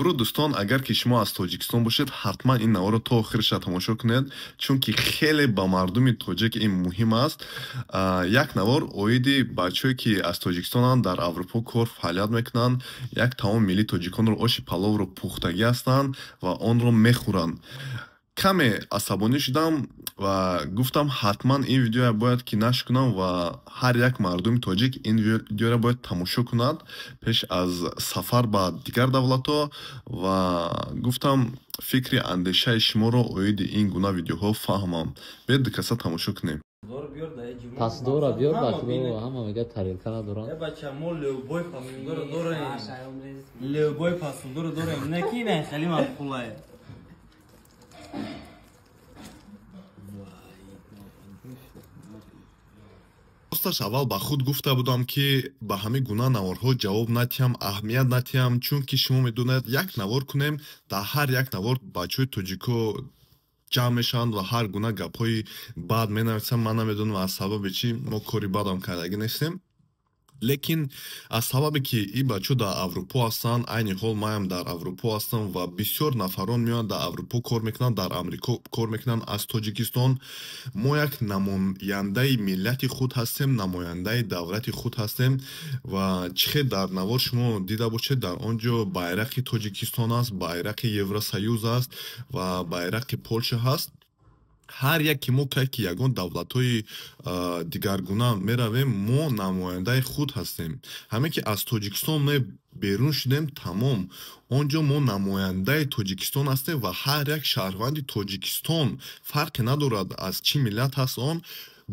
Дуруд, дӯстон. Агар ки шумо аз Тоҷикистон бошед, ҳатман ин наворро то охириша тамошо кунед, чунки хеле ба мардуми тоҷик ин муҳим аст. Як навор оиди бачаҳое, ки аз Тоҷикистонанд, дар Аврупо кор фаъолият мекунанд, як таоми миллии тоҷиконро, оши паловро пухтагӣ ҳастанд ва онро мехӯранд. Каме асабонӣ шудам ва гуфтам, ҳатман ин видеоя бояд ки нашр кунам ва ҳар як мардуми тоҷик ин видеоро бояд тамошо кунад пеш аз сафар ба дигар давлатҳо. Ва гуфтам, фикри андешаи шуморо оиди ин гуна видеоҳо фаҳмам. Биёед, дукаса тамошо кунем. Пасдора биёр, ҳама мегӯяд, тарелка надоранд. Бача, мо любой посудоро дорем, любой посудоро дорем, не ки ина хеле мақулае. Росташ, аввал ба худ гуфта будам, ки ба ҳамин гуна наворҳо ҷавоб натиҳам, аҳамият натиҳам, чунки шумо медонед, як навор кунем, дар ҳар як навор бачаҳои тоҷико ҷамъ мешаванд ва ҳар гуна гапҳои бад менависанд. Ман намедонам, аз сабаби чӣ, мо кори бадам кардагӣ нестем, лекин аз сабабе ки ин бачаҳо дар Аврупо ҳастанд, айни ҳол маям дар Аврупо ҳастам ва бисёр нафарон меоянд, дар Аврупо кор мекунанд, дар Амрико кор мекунанд аз Тоҷикистон. Мо як намояндаи миллати худ ҳастем, намояндаи давлати худ ҳастем. Ва чӣ хел дар навор шумо дида бошед, дар он ҷо байрақи Тоҷикистон аст, байрақи Евросоюз аст ва байрақи Полша ҳаст. Ҳар яке мо, кай ки ягон давлатҳои дигаргуна меравем, мо намояндаи худ ҳастем. Ҳаме ки аз Тоҷикистон берун шудем, тамом, он ҷо мо намояндаи Тоҷикистон ҳастем. Ва ҳар як шаҳрванди Тоҷикистон, фарқе надорад, аз чӣ миллат ҳаст, он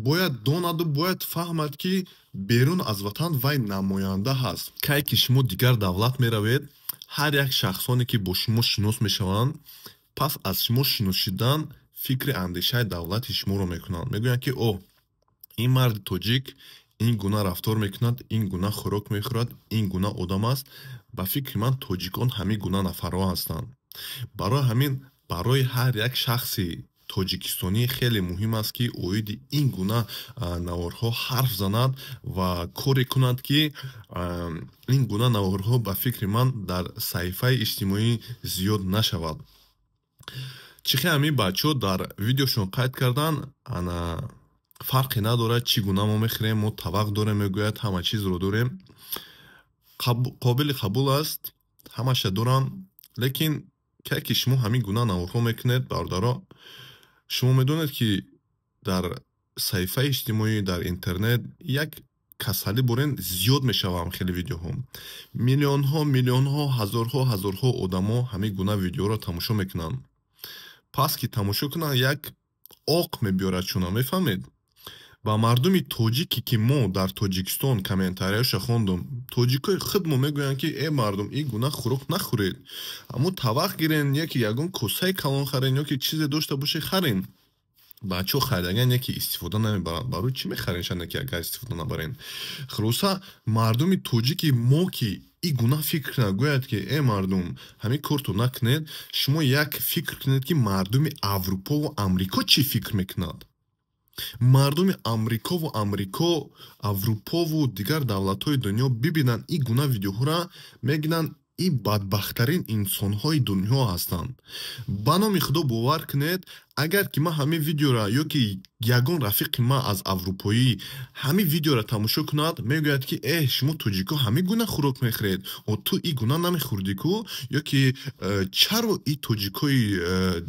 бояд донаду бояд фаҳмад, ки берун аз ватан вай намоянда ҳаст. Кай ки шумо дигар давлат меравед, ҳар як шахсоне, ки бо шумо шинос мешаванд, пас аз шумо шинос шудан фикри андешаи давлати шуморо мекунанд. Мегӯянд, ки о, ин марди тоҷик ин гуна рафтор мекунад, ин гуна хӯрок мехӯрад, ин гуна одам аст. Ба фикри ман, тоҷикон ҳамин гуна нафарҳо ҳастанд. Барои ҳамин барои ҳар як шахси тоҷикистонӣ хеле муҳим аст, ки оиди ин гуна наворҳо ҳарф занад ва коре кунад, ки ин гуна наворҳо, ба фикри ман, дар саҳифаи иҷтимоӣ зиёд нашавад. Чӣ хел ҳамин бачаҳо дар видеошон қайд кардан, ана, фарқе надорад, чӣ гуна мо мехӯрем, мо тавақ дорем, мегӯяд, ҳама чизро дорем. Қобили қабул аст, ҳамаша дорам, лекин кай ки шумо ҳамин гуна наворҳо мекунед, бародаро, шумо медонед, ки дар саҳифаи иҷтимоӣ, дар интернет як касалӣ борен зиёд мешавам. Хеле видеоҳо миллионҳо миллионҳо, ҳазорҳо ҳазорҳо одамо ҳамин гуна видеоро тамошо мекунанд. Пас ки тамошо кунанд, як оқ мебиёрад чуна, мефаҳмед? Ба мардуми тоҷике, ки мо дар Тоҷикистон, комментарияша хондум, тоҷикои худ мо мегӯянд, ки э, мардум, ин гуна хӯрок нахӯред, аммо тавақ гирен, яки ягон косаи калон харен ё ки чизе дошта боше, харен. Бачаҳо харидаган, яке истифода намебаранд. Барои чӣ мехарен шана, ки агар истифода набарен? Хулоса, мардуми тоҷики мо, ки ин гуна фикр кунад, гӯяд, ки э, мардум, ҳамин корто накунед. Шумо як фикр кунед, ки мардуми Аврупову Амрико чӣ фикр мекунад. Мардуми Амрикову Амрико, Аврупову дигар давлатҳои дунё бибинанд ин гуна видеоҳоро, мегӯянд, ин бадбахттарин инсонҳои дунё ҳастанд. Ба номи Худо, бовар кунед, агар ки ман ҳамин видеоро ё ки ягон рафиқи ман аз аврупоӣ ҳамин видеоро тамошо кунад, мегӯяд, ки эҳ, шумо тоҷико ҳамин гуна хӯрок мехӯред, о, ту ин гуна намехӯрдӣ ку, ё ки чаро и тоҷикои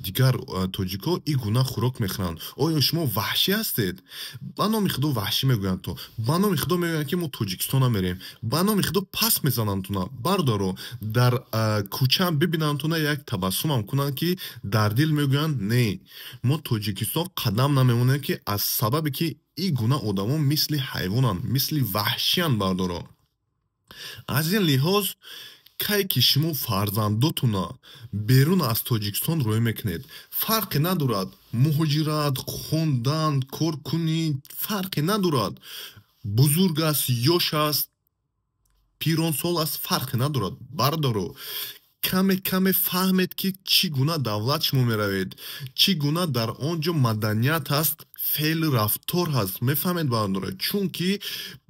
дигар тоҷико ин гуна хӯрок мехӯранд, оё шумо ваҳшӣ ҳастед? Ба номи Худо, ваҳшӣ мегӯянд. То ба номи Худо, мегӯянд, ки мо Тоҷикистон намерем. Ба номи Худо, пас мезананд туна, бардоро. Дар кӯчаам бибинанд туна, як табассумам кунанд, ки дар дил мегӯянд, не, мо Тоҷикистон қадам намемонем, ки аз сабабе ки ин гуна одамо мисли ҳайвонанд, мисли ваҳшиянд. Бардоро, аз ин лиҳоз, кай ки шумо фарзандотуна берун аз Тоҷикистон роҳӣ мекунед, фарқе надорад, муҳоҷират, хондан, коркунӣ, фарқе надорад, бузург аст, ёш аст, пиронсол аст, фарқе надорад, бардоро. Каме каме фаҳмед, ки чӣ гуна давлат шумо меравед, чӣ гуна дар он ҷо маданият ҳаст, феълу рафтор ҳаст. Мефаҳмед, бародаро? Чунки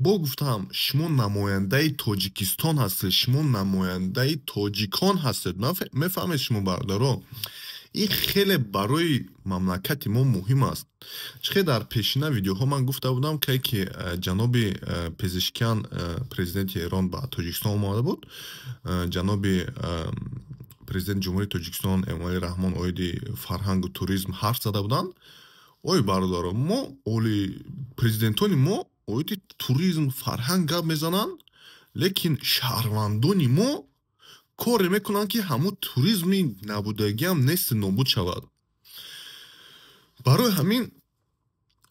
бо гуфтаам, шумо намояндаи Тоҷикистон ҳастед, шумо намояндаи тоҷикон ҳастед. Мефаҳмед шумо, бародаро? Ин хеле барои мамлакати мо муҳим аст. Чӣ хел дар пешина видеоҳо ман гуфта будам, кай ки ҷаноби Пезишкян, президенти Эрон, ба Тоҷикистон омада буд, ҷаноби президенти Ҷумҳурии Тоҷикистон Эмомалӣ Раҳмон оиди фарҳангу туризм ҳарф зада буданд. Ой, бародаро, мо оли президентони мо оиди туризм, фарҳанг гап мезананд, лекин шаҳрвандони мо коре мекунанд, ки ҳамун туризми набудагиам нести нобуд шавад. Барои ҳамин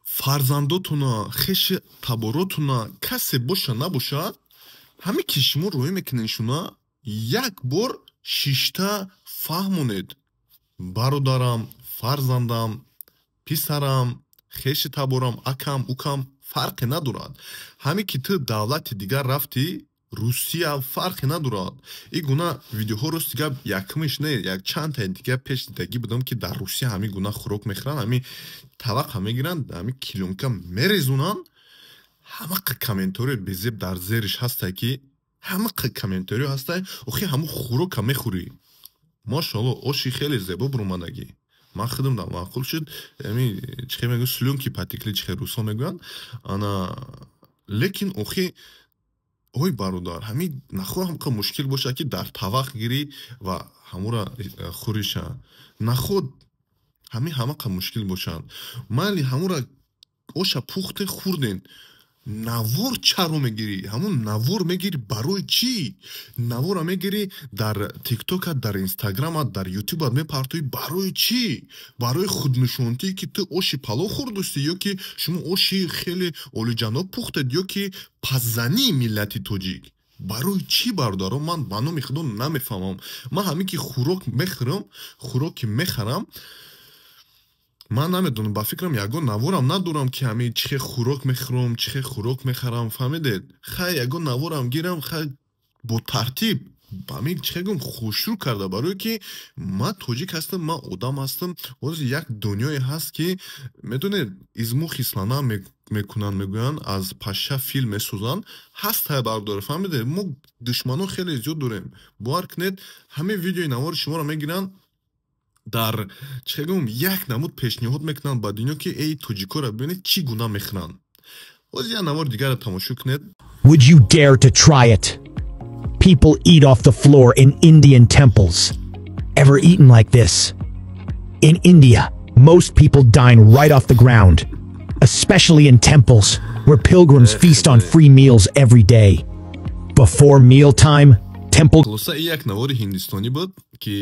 фарзандотуна, хеши таборотуна, касе боша набошад, ҳамин ки шумо роҳӣ мекунед, шуна як бор шишта фаҳмонед: бародарам, фарзандам, писарам, хеши таборам, акам, укам, фарқе надорад, ҳамин ки ту давлати дигар рафтӣ, Русия, фарқе надорад. Ин гуна видеоҳо, рости гап, якумиш не, як чандтаи дигар пеш дидагӣ будам, ки дар Русия ҳамин гуна хӯрок мехӯранд, ҳамин табақа мегиранд, ҳамин клеёнка мерезонанд. Ҳамақа комментариё безеб дар зериш ҳастай, ки ҳамақа комментариё ҳастай. Охи, ҳамун хӯрока мехӯрӣ, мошоалло, оши хеле зебо бурумадагӣ, ман худам дар маъқул шуд. Ами чихе мегӯ, слюнки потекли, чихе русҳо мегӯянд ана. Лекин охи, ой бародар, ҳамин нахоҳ ҳамқа мушкил бошад, ки дар тавақ гирӣ ва ҳамура хӯриша. Наход ҳамин ҳамақа мушкил бошад. Майли, ҳамура оша пухте, хӯрден, навор чаро мегирӣ? Ҳамун навор мегирӣ барои чӣ? Навора мегирӣ, дар Тиктокат, дар Инстаграмат, дар Ютубат мепартоӣ, барои чӣ? Барои худнушонтӣ, ки ту оши палов хӯрдустӣ, ё ки шумо оши хеле олиҷаноб пухтед, ё ки паззании миллати тоҷик? Барои чӣ, бародаро? Ман ба номи Худо намефаҳмам. Ман ҳамин ки хӯрок мехӯрам, хӯроке мехарам, ман намедонам, ба фикрам, ягон наворам надорам, ки ҳамин чӣ хел хӯрок мехӯрам, чӣ хел хӯрок мехарам. Фаҳмидед? Хай, ягон наворам гирам, хай, бо тартиб, ҳамин чӣ хел гум, хушрӯ карда, барое ки ман тоҷик ҳастам, ман одам ҳастам. Ҳозир як дунёе ҳаст, ки медонед, из мухи слона мекунанд, мегӯянд, аз паша фил месозанд. Ҳаст, ҳай, бародаро, фаҳмидед? Мо душманон хеле зиёд дорем. Бовар кунед, ҳамин видеои навори шуморо мегиранд, дар чӣ гум, як намуд пешниҳод мекунанд ба дунё, ки эй, тоҷикоро бибинед, чӣ гуна мехӯранд. Боз як навори дигарро тамошо кунед. Would you dare to try it? People eat off the floor in Indian temples. Ever eaten like this? In India, most people dine right off the ground, especially in temples where pilgrims feast on free meals every day. Before mealtime, temple Хулоса, ин як навори ҳиндистонӣ буд, ки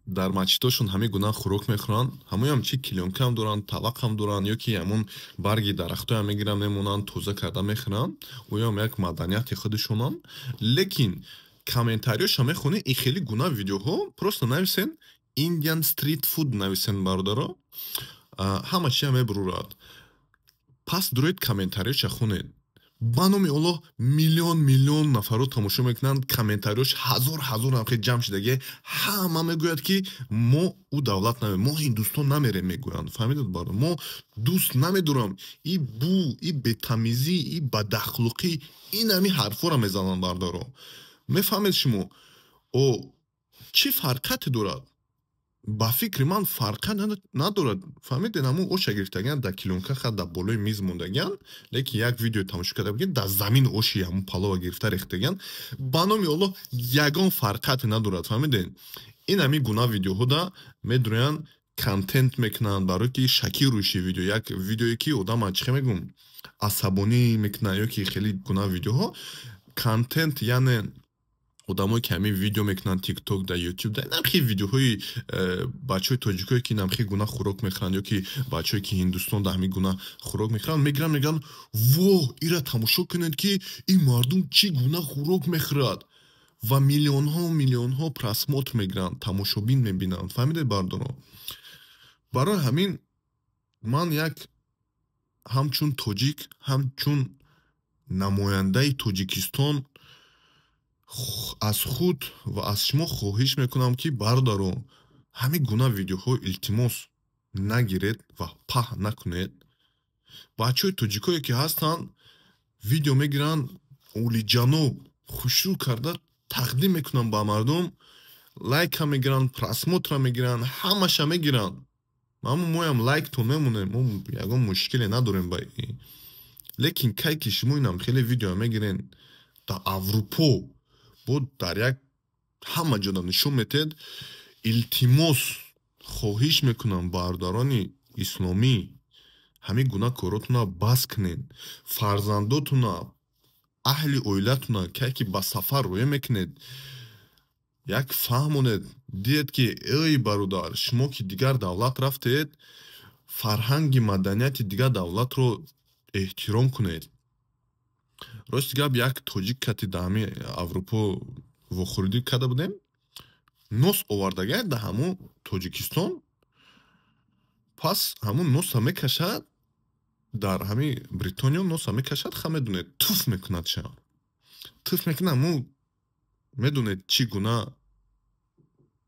дар масҷидҳошон ҳамин гуна хӯрок мехӯранд. Ҳамоям чи клеёнкаам доранд, табақам доранд, ё ки ҳамон барги дарахтоям мегиранд, мемонанд, тоза карда мехӯранд. Оям як маданияти худашонанд. Лекин комментариёша мехонӣ, ин хеле гуна видеоҳо, просто нависен Indian street food, нависен, бародаро, ҳама чия мебурурад. Пас дуроед, комментариёша хонед. Ба номи Оллоҳ, миллион миллион нафарро тамошо мекунанд, комментариёш ҳазор ҳазор ҳамхел ҷамъ шудагӣ. Ҳама мегӯяд, ки мо ӯ давлат намерем, мо Ҳиндустон намерем, мегӯянд. Фаҳмидед, бародар? Мо дӯст намедорам и бу, и бетамизӣ, и бадахлуқӣ, ин ҳами ҳарфҳоро мезананд, бародаро. Мефаҳмед шумо? О, чӣ фарқате дорад? Ба фикри ман, фарқа надорад. Фаҳмидед, ҳамун оша гирифтагиан, дар клеёнка, ха, дар болои миз мондагиан, лекин як видео тамошо карда будем, дар замин оши ҳамун палова гирифта рехтагиан. Ба номи Оллоҳ, ягон фарқате надорад. Фаҳмидед, ин ҳамин гуна видеоҳода медурӯянд, контент мекунанд, барое ки шокирующий видео, як видеое ки одама, чӣ хел мегӯм, асабонӣ мекунад, ё ки хеле гуна видеоҳо контент, яъне одамое ки ҳамин видео мекунанд Тикток да, Ютуб да, инам хел видеоҳои бачаҳои тоҷикое, ки инам хел гуна хӯрок мехӯранд, ё ки бачаҳое, ки Ҳиндустон да ҳамин гуна хӯрок мехӯранд, мегиранд, мегӯянд: «Воҳ, ира тамошо кунед, ки ин мардум чӣ гуна хӯрок мехӯрад», ва миллионҳо миллионҳо просмотр мегиранд, тамошобин мебинанд. Фаҳмидед, бародаро? Барои ҳамин ман як ҳамчун тоҷик, ҳамчун намояндаи Тоҷикистон Аз худ ва аз шумо хоҳиш мекунам, ки, бародаро, ҳамин гуна видеоҳо, илтимос, нагиред ва паҳн накунед. Бачаҳои тоҷикое, ки ҳастанд, видео мегиранд, олиҷаноб, хушрӯ карда тақдим мекунанд ба мардум, лайка мегиранд, просмотра мегиранд, ҳамаша мегиранд. Аммо моям лайкто мемонем, мо ягон мушкиле надорем ба. Лекин кай ки шумо инам хеле видео мегирен, дар Аврупо бо дар як ҳама ҷода нишон метиҳед, илтимос, хоҳиш мекунам, бародарони исломӣ, ҳамин гуна коротона бас кунед. Фарзандотуна, аҳли оилатуна кай ки ба сафар рӯя мекунед, як фаҳмонед, диед, ки эй бародар, шумо ки дигар давлат рафтед, фарҳанги, маданияти дигар давлатро эҳтиром кунед. Рости гап, як тоҷик кати дар ҳамин Аврупо вохӯрдӣ карда будем, нос овардагай дар ҳамун Тоҷикистон. Пас ҳамун носа мекашад, дар ҳамин Бритониё носа мекашад, ха, медонед, туф мекунад, ша туф мекунад. Ҳамун медонед, чӣ гуна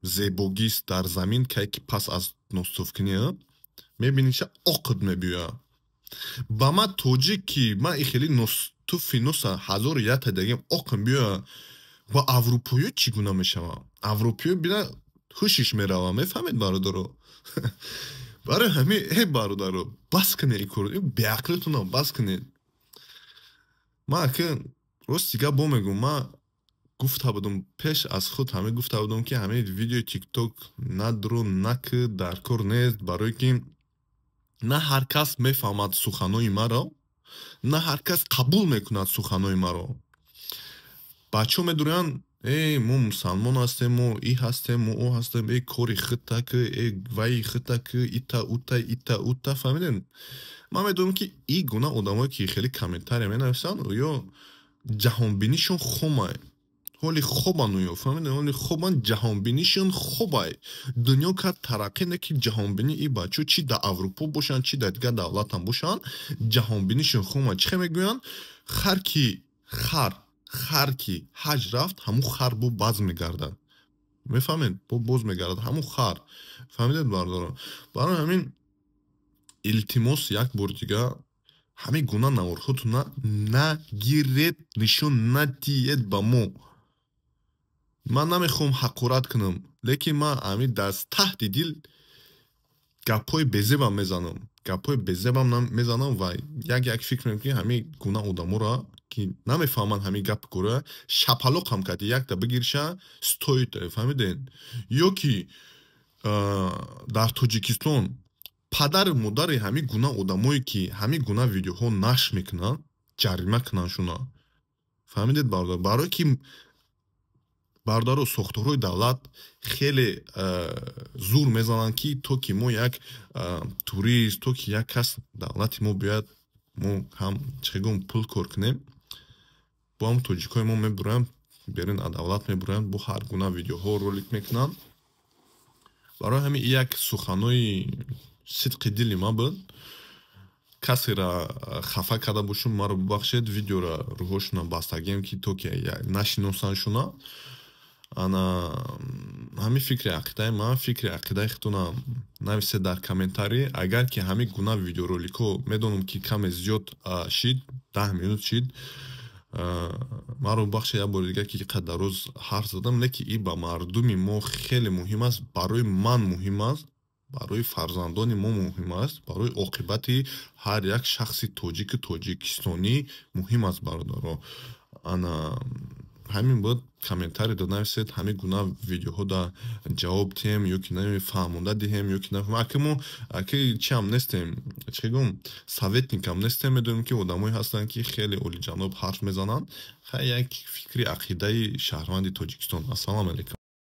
зебогист дар замин, кай ки пас аз ностуфкунӣ мебиниша, оқд мебиёяд. Ба ман, тоҷик, ки ман и хеле туфи носа ҳазору якта дагем, оқм биёяд, ба аврупоиё чӣ гуна мешавад? Аврупоиё бина, ҳушиш мерава. Мефаҳмед, бародаро? Барои ҳамин, э бародаро, бас кунед ин кор, беақлитона бас кунед. Ман ака, рости гап бо мегӯм, ман гуфта будум, пеш аз худ ҳамин гуфта будум, ки ҳамин видеои Тикток надру наки дар кор нест, барое ки на ҳар кас мефаҳмад суханои маро, на ҳар кас қабул мекунад суханои маро. Бачаҳо медурянд: «Э, мо мусалмон ҳастем, мо и ҳастем, мо о ҳастем, э, кори хитак, э, ваи хитак, ита ута, ита ута». Фаҳмидем? Ман медонам, ки и гуна одамое, ки хеле комментария менависанд, ё ҷаҳонбинишон хомай, ҳоли хобан ё, фаҳмидем, ҳоли хобан, ҷаҳонбинишон хобай. Дунё кард тараққӣ, не ки ҷаҳонбинӣ и бачаҳо, чи дар Аврупо бошанд, чи дар дигар давлатам бошанд, ҷаҳонбинишон хомай. Чӣ хел мегӯянд? Хар ки, хар ки ҳаҷ рафт, ҳамун хар бо баз мегардад. Мефаҳмед? Бо боз мегардад ҳамун хар. Фаҳмидед, бародарон? Барои ҳамин, илтимос, як бори дигар, ҳамин гуна наворҳотона нагиред, нишон надиҳед ба мо. Ман намехоҳам ҳақорат кунам, лекин ман ҳамин дар таҳти дил гапҳои безебам мезанам, гапҳои безебам мезанам ва як як фикр мекунам, ки ҳамин гуна одаморо, ки намефаҳманд ҳамин гапи кора, шапалоқам карди, якта бигирша, стоит. Фаҳмидед? Ё ки дар Тоҷикистон падару модари ҳамин гуна одамое, ки ҳамин гуна видеоҳо нашр мекунанд, ҷарима кунанд шуна. Фаҳмидед, бародар? Барое ки, бародаро, сохторҳои давлат хеле зур мезананд, ки то ки мо як турист, то ки як кас давлати мо биёяд, мо ҳам, чӣ гум, пул кор кунем. Бо ҳам тоҷикҳои мо мебуранд берун аз давлат, мебуранд, бо ҳар гуна видеоҳо ролик мекунанд. Барои ҳамин як суханои сидқи дили ман буд. Касера хафа карда бошум, маро бубахшед. Видеора рӯҳошона бастагием, ки то ки нашиносанд шуна. Ана ҳамин фикри ақидаи ман. Фикри ақидаи худтона нависед дар комментарий. Агар ки ҳамин гуна видеороликҳо, медонам, ки каме зиёд шид, 10 минут шид, маро бубахшед як бори дигар, ки қадр дароз ҳарф задам, лекин и ба мардуми мо хеле муҳим аст, барои ман муҳим аст, барои фарзандони мо муҳим аст, барои оқибати ҳар як шахси тоҷику тоҷикистонӣ муҳим аст, бародаро. Ана ҳамин буд. Комментарий да нависед, ҳамин гуна видеоҳо да ҷавоб диҳем ё ки фаҳмонда диҳем, ё ки аки мо аки чиам нестем, чӣ гум, советникам нестем. Медонем, ки одамое ҳастанд, ки хеле олиҷаноб ҳарф мезананд. Хай, як фикри ақидаи шаҳрванди Тоҷикистон. Ассалому алайкум.